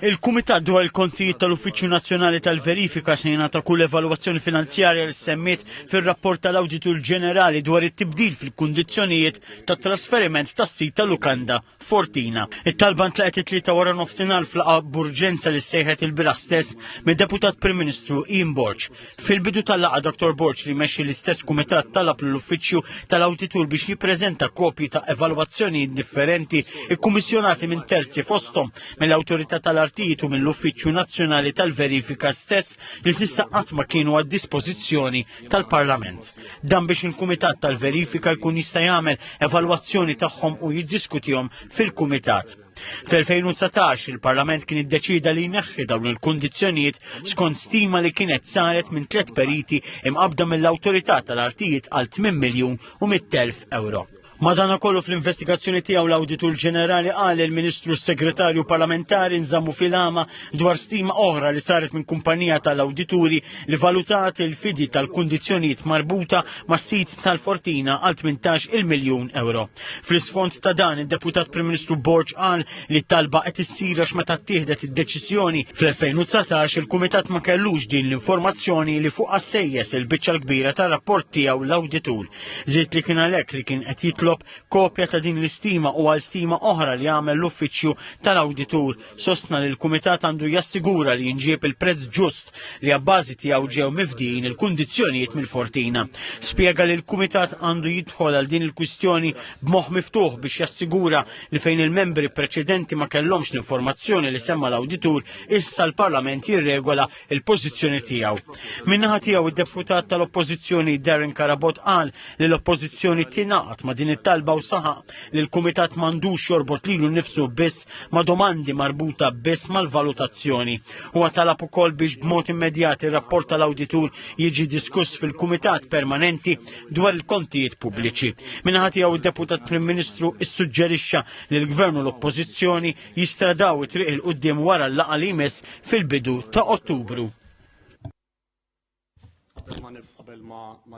Il-Kumitat dwar il-Kontijiet tal-Uffiċċju Nazzjonali tal-Verifika se jingħata kull evalwazzjoni finanzjarja li semmiet fir-rapport tal-Awditur Ġenerali dwar it-tibdil fil-kundizzjonijiet tat-trasferiment tas-sit ta' Lukanda Fortina. It-talba ntlaqgħet it-Tlieta wara nofsinhar f'laqgħa b'urġenza li ssejħet ilbieraħ stess mid-Deputat Prim Ministru Ian Borg. Fil-bidu tal-laqgħa Dr. Borg li jmexxi l-istess kumitat talab lill-Uffiċċju tal-Awditur biex jippreżenta kopji ta' evalwazzjonijiet differenti ikkummissjonati minn terzi fosthom mill-Awtorità tal-Artijiet u mill-Uffiċċju Nazzjonali tal-Verifika stess li s'issa qatt ma kienu għad-dispożizzjoni tal-Parlament. Dan biex il-Kumitat tal-Verifika jkun jista' jagħmel evalwazzjoni tagħhom u jiddiskutihom fil-Kumitat. Fl-2019 il-Parlament kien iddeċida li jneħħi dawn il-kundizzjonijiet skont stima li kienet saret minn tliet periti imqabda mill-Awtorità tal-Artijiet għal 8 miljun u 100,000 euro. Madanakollu fl-investigazzjoni tiegħu l-Awditur Ġenerali qal il-Ministru Segretarju Parlamentari nżammu fil-għama dwar stima oħra li saret minn kumpanija tal-awdituri li valutat il-fidi tal-kundizzjonijiet marbuta mas-sit tal-Fortina għal 18 il-miljun euro. Fl-isfond ta' dan, id-Deputat Prim Ministru Borg qal li t-talba qed issir għax meta ttieħdet id-deċiżjoni fl-2019 il-Kumitat ma kellux din l-informazzjoni li fuqha sejjes il-biċċa l-kbira tar-rapport tiegħu l-awditur. Żied li kien għalhekk li kien qed jitlob kopja ta' din l-istima u għal stima oħra li għamel l-uffiċċju tal-awditur. Sostna li l-Kumitat għandu jassigura li jinġieb il-prezz ġust li abbażi tiegħu ġew mifdijin il-kundizzjonijiet mill-Fortina. Spjega li l-Kumitat għandu jidħol għal din il-kwistjoni b'moħħ miftuħ biex jassigura li fejn il-membri preċedenti ma kellhomx l-informazzjoni li semma l-awditur, issa l-Parlament jirregola il-pożizzjoni tiegħu. Min-naħa tiegħu id-deputat tal-Oppożizzjoni Darren Carabott qal li l-Oppożizzjoni tingħaqad ma' din it-talba u saħaq li l-Kumitat m'għandux jorbot lilu nnifsu biss ma' domandi marbuta biss mal-valutazzjoni. Huwa talab ukoll biex b'mod immedjat ir-rapport tal-awditur jiġi diskuss fil-Kumitat Permanenti dwar il-kontijiet pubbliċi. Min-naħa tiegħu id-Deputat Prim Ministru issuġġerixxa li l-Gvern u l-Oppożizzjoni jistradaw it-triq 'il quddiem wara l-laqgħa li jmiss fil-bidu ta' Ottubru. Qabel ma